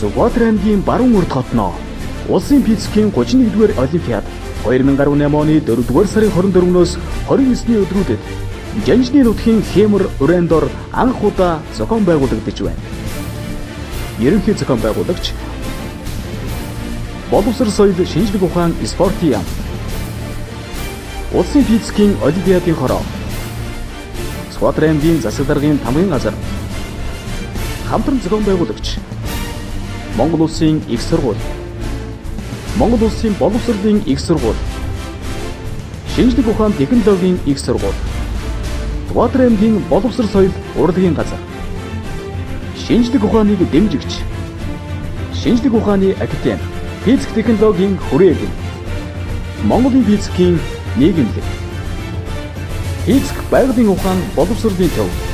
Сүхбаатар аймгийн баруун урд хотноо Улсын физикийн 31-р олимпиад 2018 оны 4-р сарын 24-нөөс 29-ний өдрүүдэд Жанжны нутгийн Хемер Урандор анх удаа зохион байгуулагдаж байна. Ерөнхий зохион байгуулагч Боловсрол соёл шинжлэх ухаан спортын яам. Улсын физикийн олимпиадын хороо. Сүхбаатар аймгийн засаг даргын тамгын газар. Хамтран зохион байгуулагч Монгол Улсын их сургууль. Монгол Улсын боловсролын их сургууль. Шинжлэх ухаан технологийн их сургууль. Сүхбаатар аймгийн боловсрол соёл урлагийн газар. Шинжлэх ухааныг дэмжигч. Шинжлэх ухааны академи. Физик технологийн хүрээлэн. Монголын физикийн нийгэмлэг. Физик байгалийн ухаан боловсролын төв.